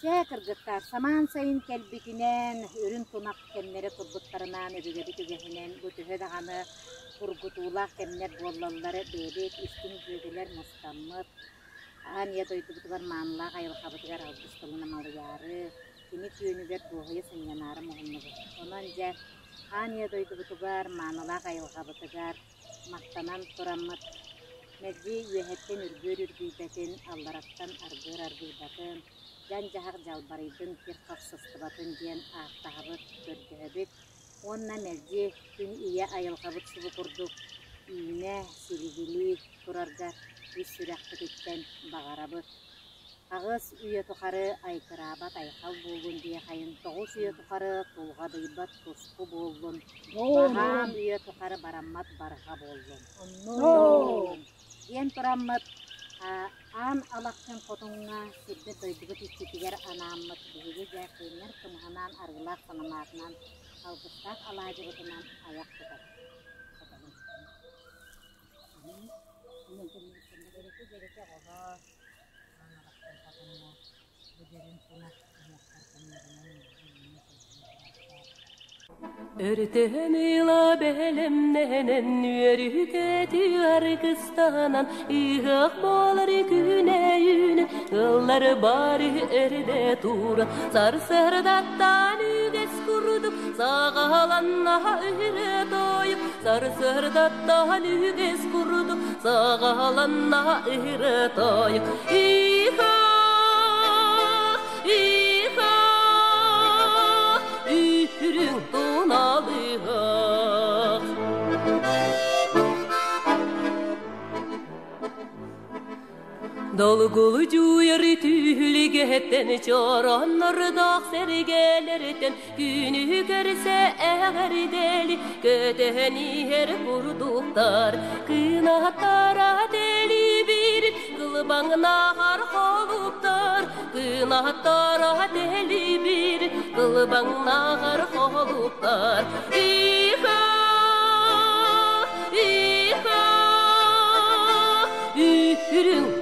Чэ, кыргыттар, самаан сайын кэлбитинэн, үрүн тунах кэмнэрэ турбуттарынан, өбүгэбит үгэһинэн бу төһө даҕаны тургутуулаах кэмнэр буоллаллар, бэйэбит истиҥ дьүөгэлэр мустаммыт, аан ийэ дойдубутугар маанылаах айылҕабытыгар алгыс тылын амалыйаары, кини күөнүгэр дуоһуйа сынньанаары муһуннубут. Онон дьэ, аан ийэ дойдубутугар, маанылаах айылҕабытыгар махтанан тураммыт, мэлдьи үөһэттэн үргүөр үргүйбэтин, аллараттан аргыар аргыйбатын, дьаҥ-дьаһах дьалбарыйдын, кир-хах сыстыбатын диэн ааттаһабыт, көрдөһөбүт уонна мэлдьи күн ийэ айылҕабыт субу курдук үүнэ, силигилии турарга ис сүрэхпититтэн баҕарабыт. Аҕыс үйэ тухары айгыраабат айхал буоллун диэхэйин, тоҕус үйэ тухары тулҕадыйбат туску буоллун, баһаам үйэ тухары бараммат барҕа буоллун. Диэн тураммыт, аан Алахчын хотуҥҥа сирбит-дойдубут иччитигэр анааммыт биһиги дьэ кыынньар кымыһынаан арыылаах саламаатынан, алгыстаах алаадьыбытынан айах тутабыт. Өртөһөн ыла бэлэмнэнэн үөрүүкэти аргыстанан ыһыах буолар күнэ үүнэн ыллар бары эрдэ тура сарсыардаттан үгэс курдук саҕаланна ыһыры тойук сарсыардаттан үгэс курдук саҕаланна ыһыры тойук Иха Иха үрүҥ туналыһах. Долгулдьуйар түһүлгэттэн чороннордоох сэргэлэртэн күнү көрсө эҕэрдэли көтөн иһэр курдуктар кынаттара тэлибир кылбаҥнаахар холуптар кынаттара тэлибир кылбаҥнаахар холуптар Иха Иха үрүҥ.